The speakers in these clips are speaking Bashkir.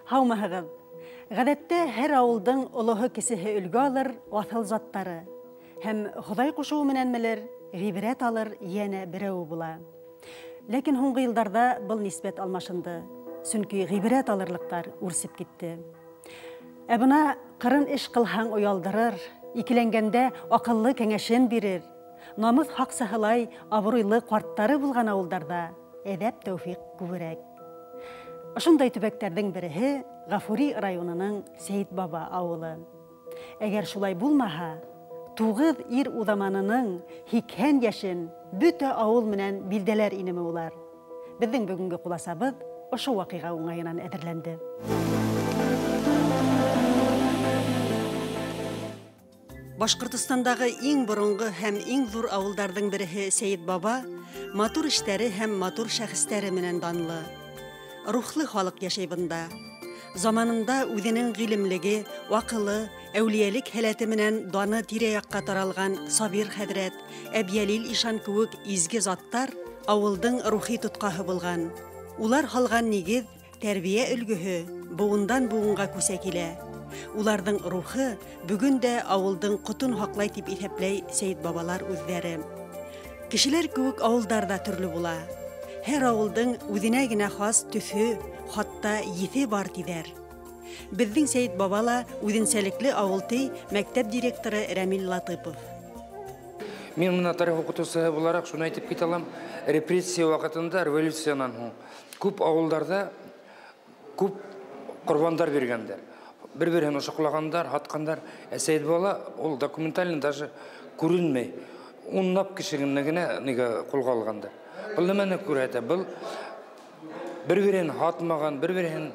Һаумыһығыҙ! Ғәҙәттә һәр ауылдың олоһо кесеһе өлгө алыр аҫыл заттары һәм Хоҙай ҡушыуы менәнмелер ғибрәт алыр йәнә берәүе була. Ләкин һуңғы йылдарҙа был нисбәт алмашынды, сөнки ғибрәт алырлыҡтар үрсеп китте. Ә бына ҡырын эш ҡылһаң оялдырыр, икеләнгәндә аҡыллы кәңәшен бирер, намыҫ һаҡсыһылай абруйлы ҡарттары булған ауылдарҙа әҙәп тәүфиҡ күберәк. Ошондай төбәктәрҙең береһе Ғафури районының Сәйетбаба ауылы. Әгәр шулай булмаһа, 9 ир уҙаманының 80 йәшен бөтә ауыл менән билдәләр инеме улар? Беҙҙең бөгөнгө ҡуласабыҙ ошо ваҡиға уңайынан әҙерләнде. Башҡортостандағы иң боронғо һәм иң ҙур ауылдарҙың береһе Сәйетбаба матур эштәре һәм матур шәхестәре менән данлы. Рухлы халыҡ йәшәй бында. Заманында үҙенең ғилемлеге, аҡылы, әүлиәлек һәләте менән даны тирә-яҡҡа таралған Сабир хәҙрәт, Әбйәлил ишан кеүек изге заттар ауылдың рухи тотҡаһы булған. Улар һалған нигеҙ, тәрбиә өлгөһө быуындан быуынға күсә килә. Уларҙың рухы бөгөн дә ауылдың ҡотон һаҡлай тип иҫәпләй Сәйетбабалар үҙҙәре. Кешеләр кеүек ауылдар ҙа төрлө була. Һәр ауылдың үҙенә генә хас төҫө, хатта еҫе бар тиҙәр. Беҙҙең Сәйетбаба ла үҙенсәлекле ауыл, ти мәктәп директоры Рәмил Латыпов. Мин бына тарих уҡытыусыһы булараҡ шуны әйтеп китә алам: репрессия ваҡытында, революциянан һуң күп ауылдарҙа күп ҡорбандар биргәндәр. Бер-береһен ошаҡлағандар, һатҡандар. Ә Сәйетбаба ул документально даже күренмәй. Унлап кеше генә нигә ҡулға алғандар. Был нәмәне күрһәтә? Был бер-береһен һатмаған, бер-береһен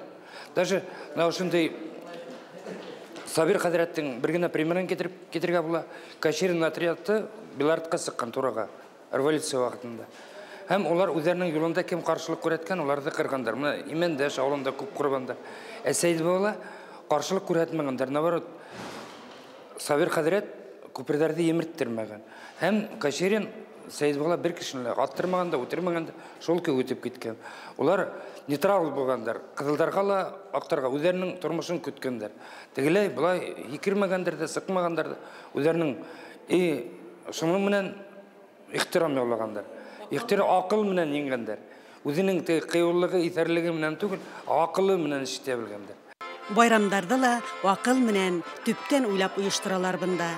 даже мына ошондай Сабир хәҙрәттең бер генә примерын китерергә була. Каширин отряды Беларатҡа сыҡҡан тураға революция ваҡытында. Һәм улар үҙҙәренең юлында кем ҡаршылыҡ күрһәткән, уларҙы ҡырғандар. Мына Имәндәш ауылында күп ҡорбандар. Ә Сәйетбабала ҡаршылыҡ күрһәтмәгәндәр. Наоборот, Сабир хәҙрәт күперҙәрҙе емерттермәгән. Һәм Каширин Сәйетбабала бер кешене лә аттырмаған да, үтермәгән дә, шул көйө үтеп киткән. Улар нейтрал булғандар, ҡыҙылдарға ла, аҡтарға үҙҙәренең тормошон көткәндәр. Тегеләй былай һикермәгәндәр ҙә, сыҡмағандар ҙа, үҙҙәренең шуның менән ихтирам яулағандар. Ихтирам аҡыл менән еңгәндәр. Үҙенең теге ҡыйыулығы, иҫәрлеге менән түгел, аҡылы менән эш итә белгәндәр. Байрамдарҙы ла аҡыл менән төптән уйлап ойошторалар бында.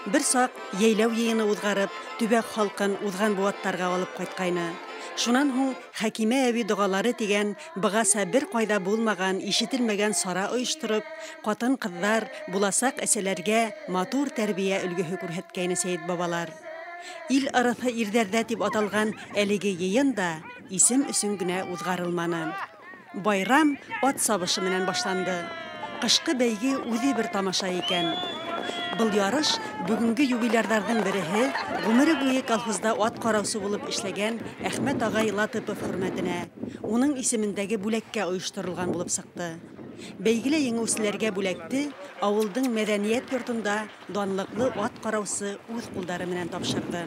Бер саҡ йәйләү йыйыны уҙғарып, төбәк халҡын уҙған быуаттарға алып ҡайтҡайны. Шунан һуң Хәкимә әбей доғалары тигән бығаса бер ҡайҙа булмаған, ишетелмәгән сара ойоштороп, ҡатын-ҡыҙҙар, буласаҡ әсәләргә матур тәрбиә өлгөһө күрһәткәйне Сәйетбабалар. Ил ырыҫы ирҙәрҙә тип аталған әлеге йыйын да исем өсөн генә уҙғарылманы. Байрам ат сабышы менән башланды. Ҡышҡы бәйге үҙе бер тамаша икән. Был ярыш бөгөнгө юбилярҙарҙың береһе, ғүмере буйы колхозда ат ҡараусы булып эшләгән Әхмәт ағай Латыпов хөрмәтенә, уның исемендәге бүләккә ойошторолған булып сыҡты. Бәйгелә еңеүселәргә бүләкте ауылдың мәҙәниәт йортонда данлыҡлы ат ҡараусы үҙ ҡулдары менән тапшырҙы.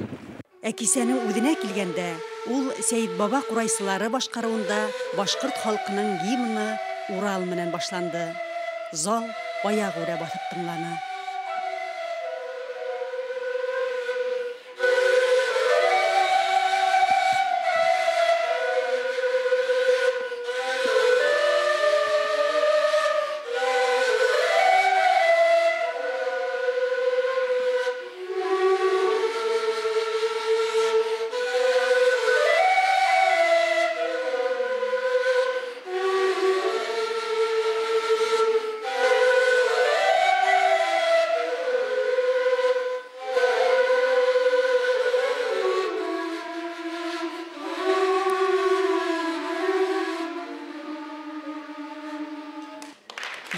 Ә кисәнең үҙенә килгәндә, ул Сәйетбаба ҡурайсылары башҡарыуында башҡорт халҡының гимны Урал менән башланды. Зал аяғүрә баҫып тыңланы.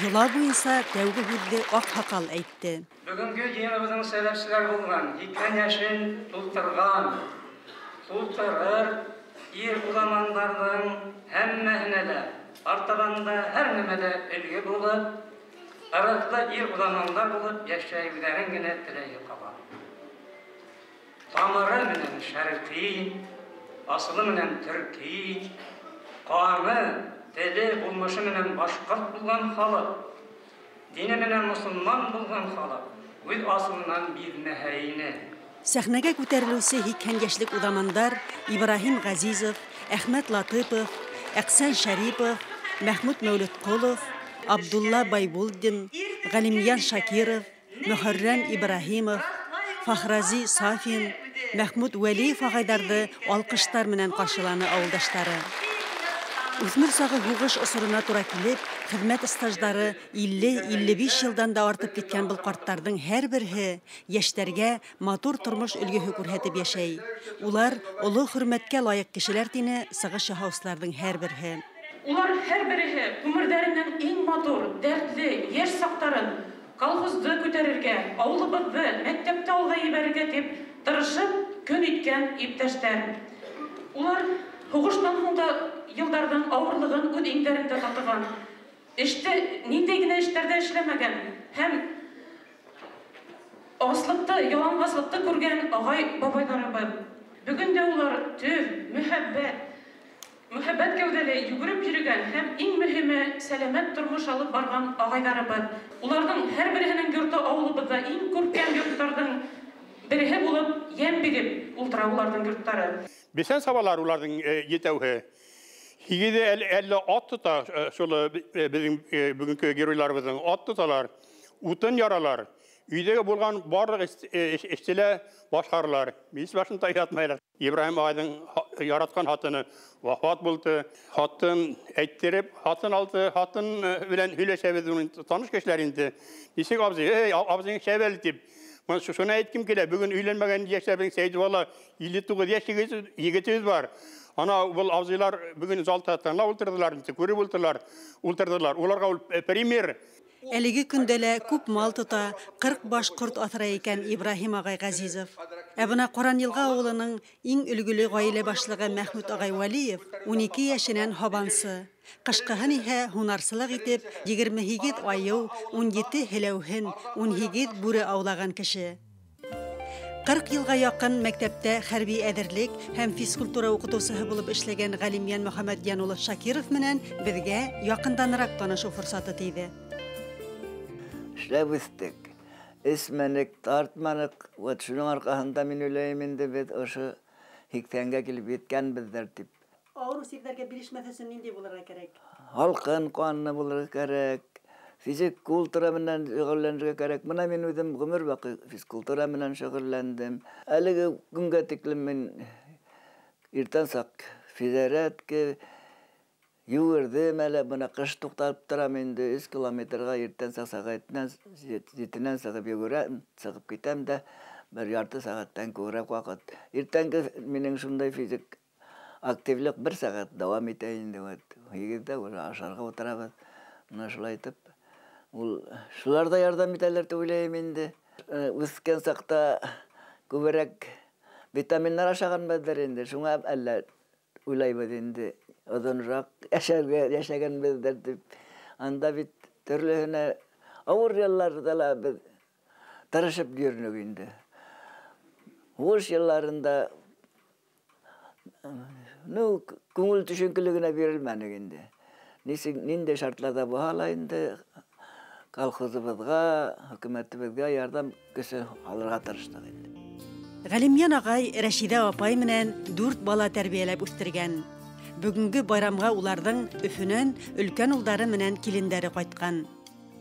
Йола буйынса тәүге һүҙҙе аҡһаҡал әйтте. Бөгөнгө йыйыныбыҙҙың сәбәпселәре булған 80 йәшен тултырған, тултырыр ир уҙамандарҙың һәммәһенә лә артабан да һәр нәмәлә өлгө булып, ырыҫлы ир уҙамандар булып йәшәүҙәрен генә теләй ҡала. Тамыры менән шәрҡи, асылы менән төрки, ҡаны теле булмышы менән башҡорт булған халыҡ, дине менән мосолман булған халыҡ үҙ асылынан биҙмәһә ине. Сәхнәгә күтәрелеүсе 80 йәшлек уҙамандар Ибраһим Ғәзизов, Әхмәт Латыпов, Әҡсән Шәрипов, Мәхмүт Мәүлетҡолов, Абдулла Байбулдин, Ғәлимйән Шакиров, Мөхәррәм Ибраһимов, Фахрази Сафин, Мәхмүт Вәлиев ағайҙарҙы алҡыштар менән ҡаршыланы ауылдаштары. Үҫмер сағы һуғыш осорона тура килеп, хеҙмәт стаждары 50-55 йылдан да артып киткән был ҡарттарҙың һәр береһе йәштәргә матур тормош өлгөһө күрһәтеп йәшәй. Улар оло хөрмәткә лайыҡ кешеләр, тине сығыш яһаусыларҙың һәр береһе. Улар һәр береһе ғүмерҙәренең иң матур, дәртле йәш саҡтарын колхозды күтәрергә, ауылыбыҙҙы, мәктәпте алға ебәрергә тип тырышып көн иткән иптәштәр. Улар һуғыштан һуң да йылдарҙың ауырлығын үҙ иңдәрендә татыған, эште ниндәй генә эштәрҙә эшләмәгән һәм аслыҡты, яланғаслыҡты күргән ағай бабайҙарыбыҙ. Бөгөн дә улар төҙ, мөхәббәт кәүҙәле йүгереп йөрөгән һәм иң мөһиме сәләмәт тормош алып барған ағайҙарыбыҙ. Уларҙың һәр береһенең йорто ауылыбыҙҙа иң күркәм йорттарҙың береһе булып йәм биреп ултыра уларҙың йорттары. Бесән сабалар уларҙың етәүһе. Һигеҙе әллә ат тота, шул беҙҙең бөгөнгө геройларыбыҙҙың ат тоталар, утын яралар, өйҙәге булған барлыҡ эште лә башҡаралар, мейес башында ятмайлар. Ибраһим ағайҙың яратҡан хатыны вафат булды. Хатын әйттереп, хатын алды, хатын белән һөйләшәбеҙ, уның таныш кешеләр инде. Нисек абзый, эй, абзыйың шәп әле тип. Мына шуны әйткем килә, бөгөн өйләнмәгән йәшләрҙең Сәйдулла 59 йәш егетебеҙ бар. Ана был абзыйлар бөгөн залда тыңлап ултырҙылар, күреп ултырҙылар. Уларға ул пример. Әлеге көндә лә күп мал тота, 40 баш ҡорт аҫрай икән Ибраһим ағай Ғәзизов. Ә бына Ҡаранйылға ауылының иң өлгөлө ғаилә башлығы Мәхмүт ағай Вәлиев 12 йәшенән һабансы. Ҡышҡыһын иһә һунарсылыҡ итеп 28 айыу, 17 һеләүһен, 18 бүре аулаған кеше. 40 йылға яҡын мәктәптә хәрби әҙерлек һәм физкультура уҡытыусыһы булып эшләгән Ғәлимйән Мөхәммәтйән улы Шакиров менән беҙгә яҡынданыраҡ танышыу форсаты тейҙе. Эшләп үҫтек, эсмәнек, тартманыҡ. Вот шуның арҡаһында мин уйлайым инде беҙ ошо 80-гә килеп еткәнбеҙҙер тип. Ауырыу сирҙәргә бирешмәҫ өсөн ниндәй булырға кәрәк? Һалҡын ҡанлы булырға кәрәк, физик культура менән шөғөлләнергә кәрәк. Бына мин үҙем ғүмер баҡый физкультура менән шөғөлләндем. Әлеге көнгә тиклем мин иртән саҡ физзарядка йүгерҙем әле, бына ҡыш туҡталып торам инде, 3 километрға иртән саҡ сәғәтенән 7-нән сығып йүгерәм, сығып китәм дә бер ярты сәғәттән күберәк ваҡыт. Иртәнге минең шундай физик активлыҡ бер сәғәт дауам итә инде. 8-ҙә уже ашарға ултырабыҙ. Бына шулай итеп, ул шулар ҙа ярҙам итәләр тип уйлайым инде. Үҫкән саҡта күберәк витаминдар ашағанбыҙҙыр инде. Шуңа әллә уйлайбыҙ инде, оҙонораҡ йәшәгәнбеҙҙер тип. Анда бит төрлөһөнә ауыр йылларҙа ла беҙ тырышып йөрөнөк инде. Һуғыш йылларында ну, күңел төшөнкөлөгөнә бирелмәнек инде. Нисек, ниндәй шартларҙа булһа ла инде колхозыбыҙға, хөкүмәтебеҙгә ярҙам көсө алырға тырыштыҡ инде. Ғәлимйән ағай Рәшиҙә апай менән 4 бала тәрбиәләп үҫтергән. Бөгөнгө байрамға уларҙың Өфөнән өлкән улдары менән килендәре ҡайтҡан.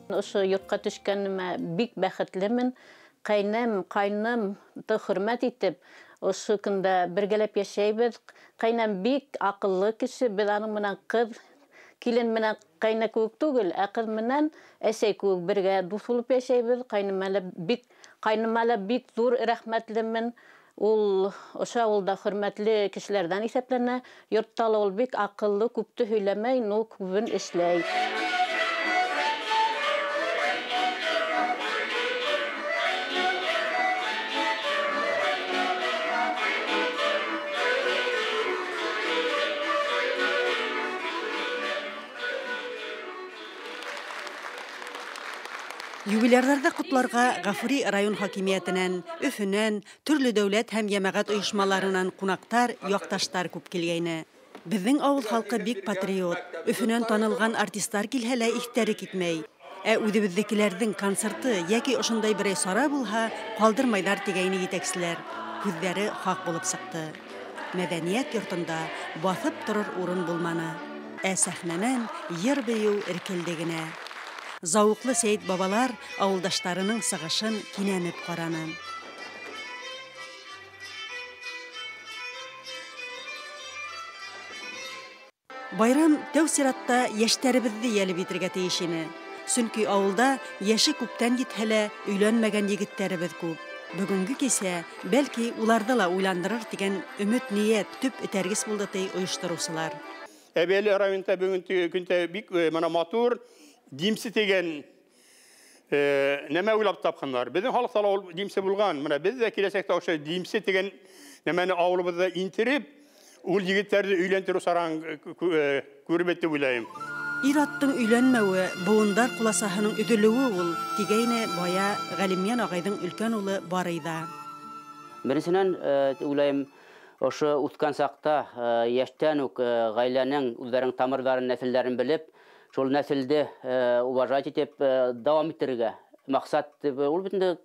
Ошо йортҡа төшкәнемә бик бәхетлемен. Ҡәйнәм, ҡайным хөрмәт итеп, ошо көндә бергәләп йәшәйбеҙ. Ҡәйнәм бик аҡыллы кеше, беҙ аның менән ҡыҙ, килен менән ҡәйнә кеүек түгел, ә ҡыҙ менән әсәй кеүек бергә дуҫ булып йәшәйбеҙ. Ҡайныма ла бик ҙур рәхмәтлемен. Ул ошо ауылда хөрмәтле кешеләрҙән иҫәпләнә. Йортта ла ул бик аҡыллы, күпте һөйләмәй, но күбен эшләй. Юбилярҙарҙы ҡотларға Ғафури район хакимиәтенән, Өфөнән, төрлө дәүләт һәм йәмәғәт ойошмаларынан ҡунаҡтар, яҡташтар күп килгәйне. Беҙҙең ауыл халҡы бик патриот. Өфөнән танылған артистар килһә лә иҫтәре китмәй. Ә үҙебеҙҙекеләрҙең концерты йәки ошондай берәй сара булһа, ҡалдырмайҙар тигәйне етәкселәр. Һүҙҙәре хаҡ булып сыҡты. Мәҙәниәт йортонда баҫып торор урын булманы. Ә сәхнәнән йыр-бейеү эркелде генә. Зауыҡлы Сәйет бабалар ауылдаштарының сығышын кинәнеп ҡараны. Байрам тәү сиратта йәштәребеҙҙе йәлеп итергә тейеш ине. Сөнки ауылда йәше күптән етһә лә өйләнмәгән егеттәребеҙ күп. Бөгөнгө кисә бәлки уларҙы ла уйландырыр тигән өмөт-ниәт төп этәргес булды, ти ойоштороусылар. Әбәле районында бөгөнгө көндә бик мына матур димсе тигән нәмә уйлап тапҡандар. Беҙҙең халыҡта ла ул димсе булған. Мына беҙ ҙә киләсәктә ошо димсе тигән нәмәне ауылыбыҙҙа интереп, ул егеттәрҙе өйләндереү сараһын күреп тип уйлайым. Ир-аттың өйләнмәүе быуындар ҡуласаһының өҙөлөүе ул, тигәйне бая Ғәлимйән ағайҙың өлкән улы Барыйҙа. Беренсенән, уйлайым, ошо үҫкән саҡта йәштән үк ғаиләнең үҙҙәренең тамырҙарын, нәҫелдәрен белеп, шул нәҫелде уважать итеп дауам иттерергә маҡсат ул бит инде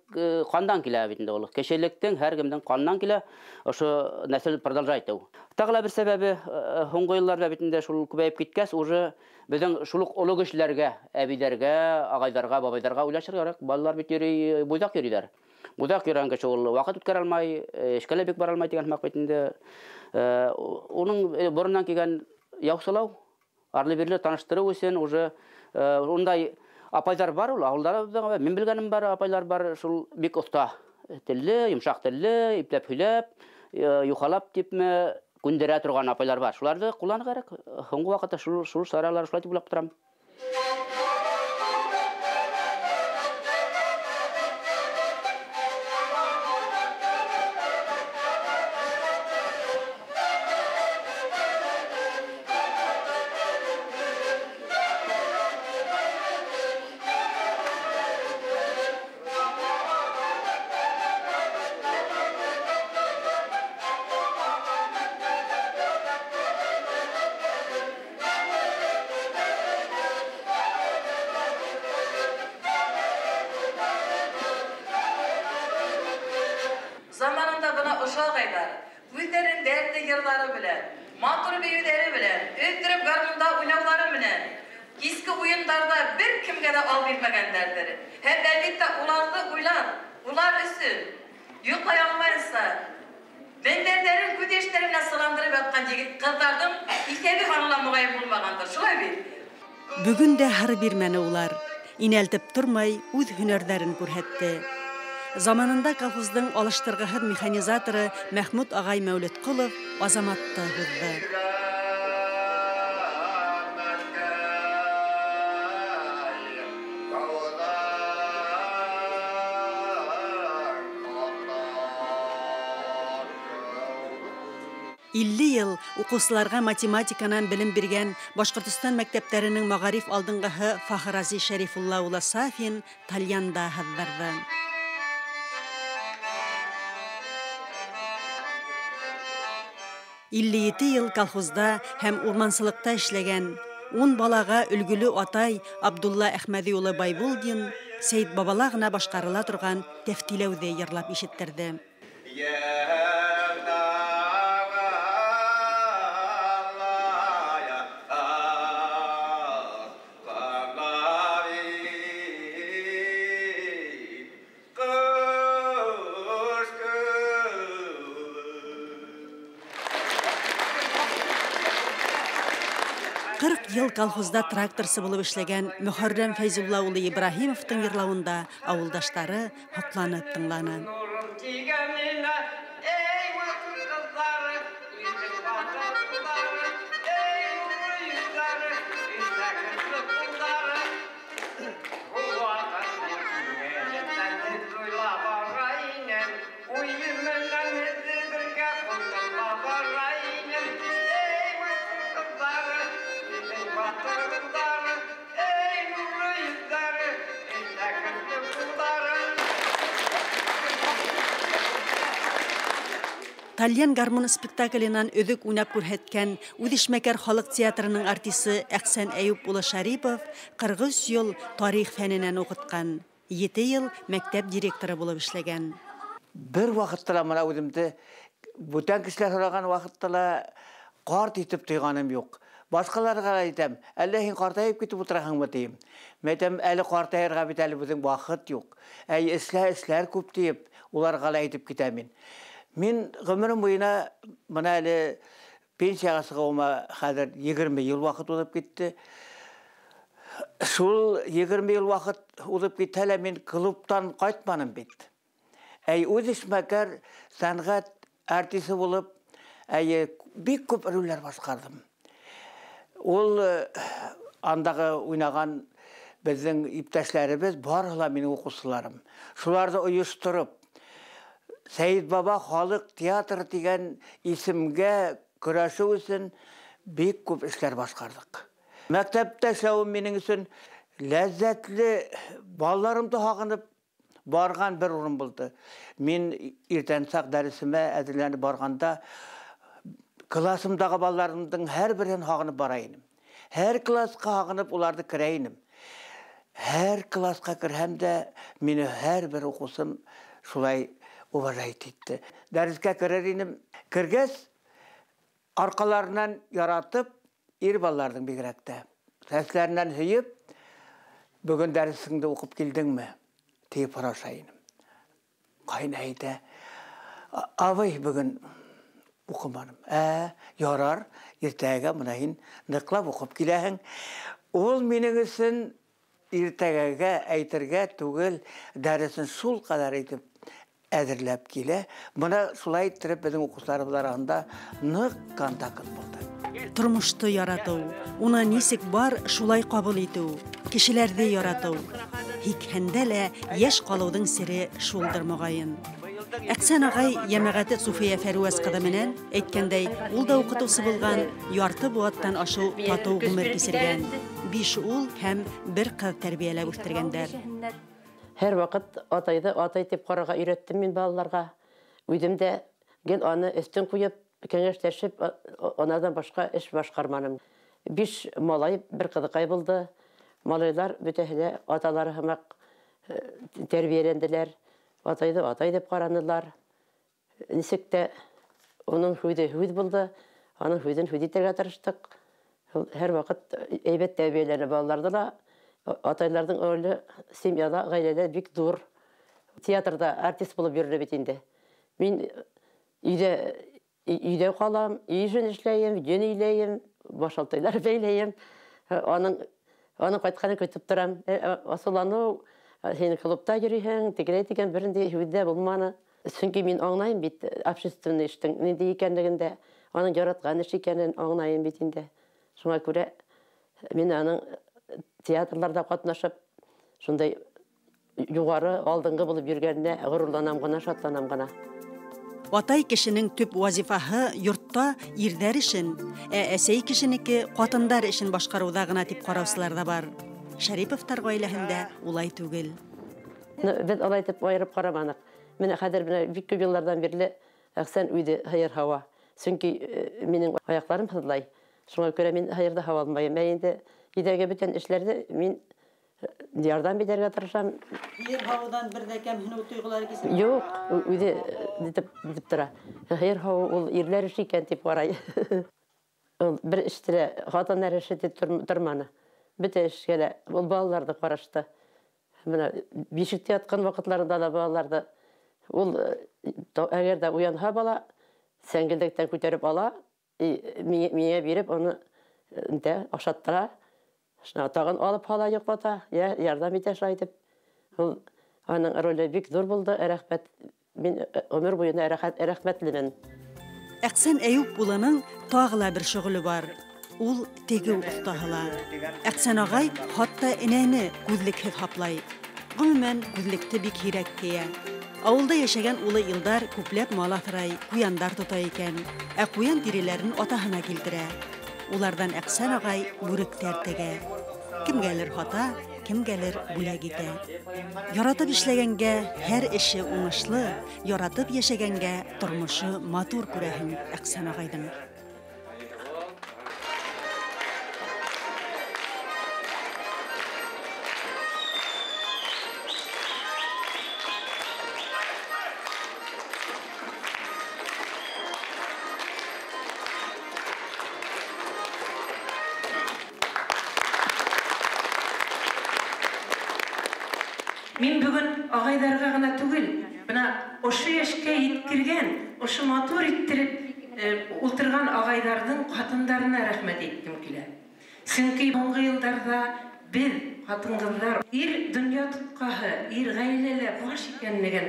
ҡандан килә бит инде ул. Кешелектең һәр кемдең ҡанынан килә, ошо нәҫел продолжать итеү. Тағы ла бер сәбәбе, һуңғы йылларҙа бит инде шул күбәйеп киткәс, уже беҙҙең шул уҡ оло кешеләргә, әбейҙәргә, ағайҙарға, бабайҙарға уйлашырға кәрәк. Балалар бит йөрөй, буйҙаҡ йөрөйҙәр. Буйҙаҡ йөрөгән кеше ул ваҡыт үткәрә алмай, эшкә лә бик бара алмай тигән һымаҡ бит инде. Уның бороннан килгән яусылау, арлы-бирле таныштырыу өсөн уже ундай апайҙар бар ул, ауылдарҙа мин белгәнем бар, апайлар бар, шул бик оҫта телле, йомшаҡ телле, ипләп һөйләп, юхалап типме күндерә торған апайлар бар. Шуларҙы ҡулланырға кәрәк. Һуңғы ваҡытта шул саралар шулай тип уйлап торам. Заманында бына ошо ағайҙар үҙҙәренең дәртле йырҙары менән, матур бейеүҙәре менән, өҙҙөрөп гармунда уйнауҙары менән киске уйындарҙа бер кемгә лә ал бирмәгәндәрҙер. Һәм әлбиттә уларҙы уйлап, улар өсөн йоҡлай алмайынса, мендәрҙәрен күҙ йәштәре менән сыландырып ятҡан егет ҡыҙҙарҙың иҫәбе һаны ла моғайын булмағандыр. Шулай бит? Бөгөн дә һыр бирмәне улар. Инәлтеп тормай үҙ һөнәрҙәрен күрһәтте. Заманында колхоздың алыштырғыһыҙ механизаторы Мәхмүт ағай Мәүлетҡолов Азаматты һуҙҙы. Илле йыл уҡыусыларға математиканан белем биргән Башҡортостан мәктәптәренең мәғариф алдынғыһы Фахрази Шәрифулла улы Сафин тальянда һыҙҙырҙы. Илле ете йыл колхозда һәм урмансылыҡта эшләгән 10 балаға өлгөлө атай Абдулла Әхмәҙи улы Байбулдин Сәйет бабала ғына башҡарыла торған тәфтиләүҙе йырлап ишеттерҙе. Йыл колхозда тракторсы булып эшләгән Мөхәррәм Фәйзулла улы Ибраһимовтың йырлауында ауылдаштары һоҡланып тыңланы. Тальян гармун спектаклынан өҙөк уйнап күрһәткән Үҙешмәкәр халыҡ театрының артисы Әҡсән Әйүп улы Шарипов 43 йыл тарих фәненән уҡытҡан, 7 йыл мәктәп директоры булып эшләгән. Бер ваҡытта ла мына үҙемде бүтән кешеләр һораған ваҡытта ла ҡарт итеп тойғаным юҡ. Башҡаларға әйтәм, әллә һин ҡартайып китеп ултыраһыңмы тием. Мин әйтәм, әле ҡартайырға бит әле беҙҙең ваҡыт юҡ. Әй, эшләр күп тиеп, уларға ла әйтеп китәм мин. Мин ғүмерем буйына мына әле пенсияға сығыуыма хәҙер 20 йыл ваҡыт уҙып китте. Шул 20 йыл ваҡыт уҙып китһә лә мин клубтан ҡайтманым бит. Әй, үҙ эшмәкәр сәнғәт артисы булып, әй, бик күп ролдәр башҡарҙым. Ул андағы уйнаған беҙҙең иптәшләребеҙ барыһы ла минең уҡыусыларым. Шуларҙы ойоштороп, Сәйет баба халыҡ театры тигән исемгә көрәшеү өсөн бик күп эшләр башҡарҙыҡ. Мәктәптә эшләүем минең өсөн ләззәтле, балаларымды һағынып барған бер урын булды. Мин иртән саҡ дәресемә әҙерләнеп барғанда классымдағы балаларымдың һәр береһен һағынып бара инем. Һәр классҡа һағынып уларҙы керә инем. Һәр классҡа керһәм дә мине һәр бер уҡыусым шулай уважать итте. Дәрескә керер инем. Кергәс, арҡаларынан яратып, ир балаларҙың бигерәк тә, сәсләренән һөйөп, бөгөн дәресеңде уҡып килдеңме? Тип һораша инем. Ҡайны әйтә, абый, бөгөн уҡыманым. Ярар, иртәгә мына һин ныҡлап уҡып киләһең. Ул минең өсөн иртәгәгә әйтергә түгел, дәресен шул ҡәҙәр итеп әҙерләп килә. Бына шулай иттереп беҙҙең уҡыусыларыбыҙ араһында ныҡ контакт булды. Тормошто яратыу, уны нисек бар шулай ҡабул итеү, кешеләрҙе яратыу. Һикһәндә лә йәш ҡалыуҙың сере шулдыр моғайын. Әҡсән ағай йәмәғәте Суфия Фәрүәз ҡыҙы менән, әйткәндәй, ул да уҡытыусы булған, ярты быуаттан ашыу татыу ғүмер кисергән. 5 ул һәм 1 ҡыҙ тәрбиәләп үҫтергәндәр. Һәр ваҡыт атайҙы атай тип ҡарарға өйрәттем мин балаларға. Үҙем дә гел аны өҫтөн ҡуйып, кәңәшләшеп, анарҙан башҡа эш башҡарманым. 5 малай, 1 ҡыҙыҡай булды. Малайлар бөтәһе лә аталары һымаҡ тәрбиәләнделәр. Атайҙы атай тип ҡаранылар. Нисек тә уның һүҙе һүҙ булды. Аның һүҙен һүҙ итергә тырыштыҡ. Һәр ваҡыт әйбәт тәрбиәләне балаларҙы ла. Атайларҙың роле семьяла, ғаиләлә бик ҙур. Театрҙа артист булып йөрөнө бит инде. Мин өйҙә ҡалам, өй эшен эшләйем, йөн өйләйем, башалтайлар бәйләйем. Аның ҡайтҡанын көтөп торам. Асыуланыу, һин клубта йөрөйһөң, тегеләй тигән бер ниндәй һүҙ ҙә булманы. Сөнки мин аңлайым бит общественный эштең ниндәй икәнлеген дә, аның яратҡан эш икәнен аңлайым бит инде. Шуңа күрә мин аның театрларда ҡатнашып, шундай юғары, алдынғы булып йөргәненә ғорурланам ғына, шатланам ғына. Атай кешенең төп вазифаһы йортта ирҙәр эшен, ә әсәй кешенеке ҡатындар эшен башҡарыуҙа ғына тип ҡараусылар ҙа бар. Шариповтар ғаиләһендә улай түгел. Беҙ алай итеп айырып ҡараманыҡ. Менә хәҙер менә бик күп йылдарҙан бирле Әхсән үҙе һыйыр һауа. Сөнки минең аяҡларым һыҙлай. Шуңа күрә мин һыйырҙы һауа алмайым. Ә инде өйҙәге бөтөн эшләрҙе мин ярҙам итергә тырышам. Һыйыр һауыуҙан бер ҙә кәмһенеү тойғолары кисерә? Юҡ, үҙе итеп тора. Һыйыр һауыу ул ирләр эше икән тип ҡарай. Ул бер эште лә ҡатындар эше тип торманы. Бөтә эшкә лә ул балаларҙы ҡарашты. Мына бишектә ятҡан ваҡытларында ла балаларҙы ул әгәр ҙә уянһа бала сәңгелдәктән күтәреп ала, миңә биреп уны ашаттыра. Шуна тағын алып һала йоҡлата, ярҙам итә шулай итеп. Ул аның роле бик ҙур булды, рәхмәт. Мин ғүмер буйына рәхмәтлемен. Әҡсән Әйүп улының тағы ла бер шөғөлө бар. Ул тегеү оҫтаһы ла. Әҡсән ағай хатта энәне күҙлекһеҙ һаплай. Ғөмүмән, күҙлекте бик һирәк кейә. Ауылда йәшәгән улы Илдар күпләп мал аҫрай, ҡуяндар тота икән. Ә ҡуян тиреләрен атаһына килтерә. Уларҙан Әҡсән ағай бүректәр тегә. Кемгәлер һата, кемгәлер бүләк итә. Яратып эшләгәнгә һәр эше уңышлы, яратып йәшәгәнгә тормошы матур күрәһең Әҡсән ағайҙың. Мин бөгөн ағайҙарға ғына түгел, бына ошо йәшкә еткергән, ошо матур иттереп ултырған ағайҙарҙың ҡатындарына рәхмәт әйткем килә. Сөнки һуңғы йылдарҙа беҙ, ҡатын-ҡыҙҙар, ир донъя тотҡаһы, ир ғаиләлә баш икәнлеген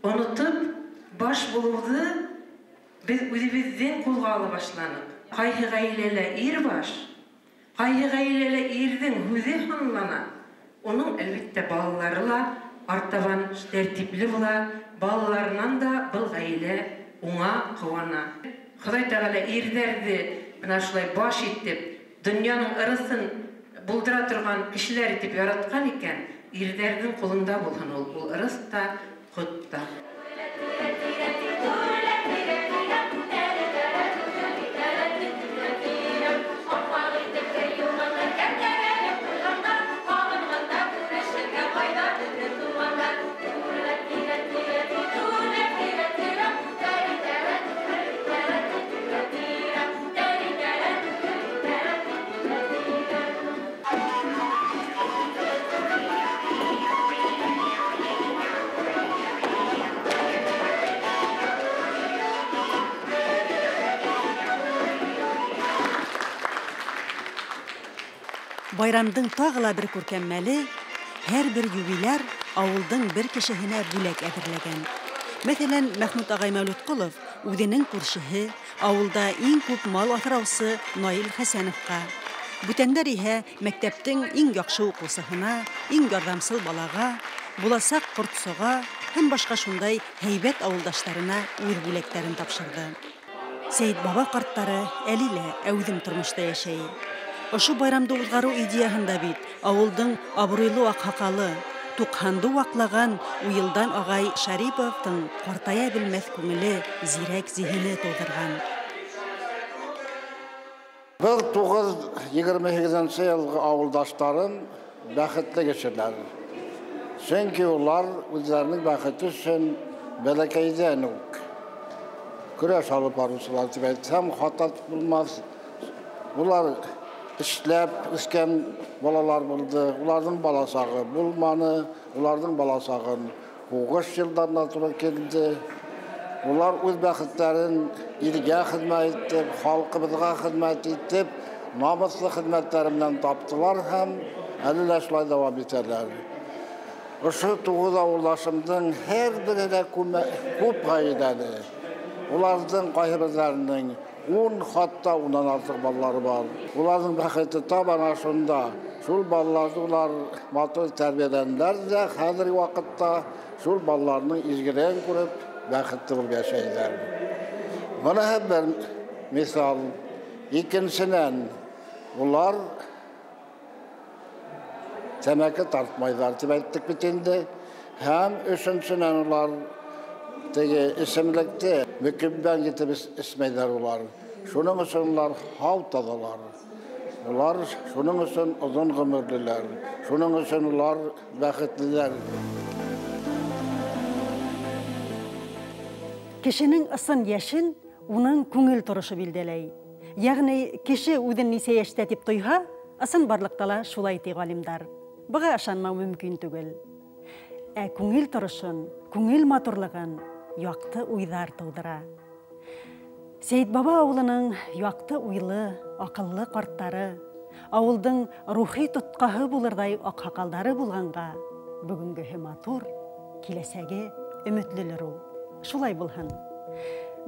онотоп, баш булыуҙы беҙ үҙебеҙҙең ҡулға ала башланыҡ. Ҡайһы ғаиләлә ир баш, ҡайһы ғаиләлә ирҙең һүҙе һанлана. Уның әлбиттә балалары ла артабан тәртипле була, балаларынан да был ғаилә уңа ҡыуана. Хоҙай Тәғәлә ирҙәрҙе бына шулай баш итеп, донъяның ырыҫын булдыра торған кешеләр итеп яратҡан икән, ирҙәрҙең ҡулында булһын ул ырыҫ та, ҡот та. Байрамдың тағы ла бер күркәм мәле, һәр бер юбиляр ауылдың бер кешеһенә бүләк әҙерләгән. Мәҫәлән, Мәхмүт ағай Мәүлүтҡолов үҙенең күршеһе, ауылда иң күп мал аҫраусы Наил Хәсәновҡа, бүтәндәр иһә мәктәптең иң яҡшы уҡыусыһына, иң ярҙамсыл балаға, буласаҡ ҡортсоға һәм башҡа шундай һәйбәт ауылдаштарына үҙ бүләктәрен тапшырҙы. Сәйетбаба ҡарттары әле лә әүҙем тормошта йәшәй. Ошо байрамды уҙғарыу идеяһында бит ауылдың абруйлы аҡһаҡалы, туҡһанды ваҡлаған Уйылдан ағай Шариповтың ҡартая белмәҫ күңеле, зирәк зиһене тыуҙырған. 1928 йылғы ауылдаштарым бәхетле кешеләр. Сөнки улар үҙҙәренең бәхете өсөн бәләкәйҙән үк көрәш алып барыусылар тип әйтһәм, хата булмаҫ. Улар эшләп үҫкән балалар булды, уларҙың баласағы булманы, уларҙың баласағын һуғыш йылдарына тура килде. Улар үҙ бәхеттәрен илгә хеҙмәт итеп, халҡыбыҙға хеҙмәт итеп, намыҫлы хеҙмәттәре менән таптылар һәм әле лә шулай дауам итәләр. Ошо 9 ауылдашымдың һәр береһе лә күп ғаиләле. Уларҙың ҡайһы берҙәренең 10, хатта унан артыҡ балалары бар. Уларҙың бәхете тап ана шунда. Шул балаларҙы улар матур тәрбиәләнеләр ҙә, хәҙерге ваҡытта шул балаларының изгелеген күреп, бәхетле булып йәшәйҙәр. Быныһы бер миҫал. Икенсенән, улар тәмәке тартмайҙар тип әйттек бит инде. Һәм өсөнсөнән, улар теге эсемлекте мөкиббән китеп эсмәйҙәр улар. Шуның өсөн улар һау таҙалар. Улар шуның өсөн оҙон ғүмерлеләр. Шуның өсөн улар бәхетлеләр. Кешенең ысын йәшен уның күңел торошо билдәләй. Йәғни кеше үҙен нисә йәштә тип тойһа, ысын барлыҡта ла шулай ти ғалимдар. Быға ышанмау мөмкин түгел. Ә күңел торошон, күңел матурлығын яҡты уйҙар тыуҙыра. Сәйетбаба ауылының яҡты уйлы, аҡыллы ҡарттары, ауылдың рухи тотҡаһы булырҙай аҡһаҡалдары булғанға, бөгөнгөһө матур, киләсәге өмөтлөлөр ул. Шулай булһын.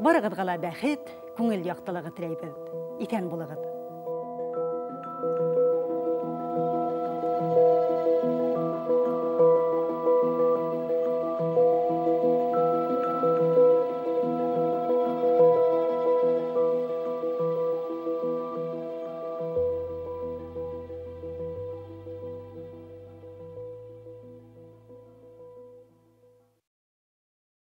Барығыҙға ла бәхет, күңел яҡтылығы теләйбеҙ. Иҫән булығыҙ.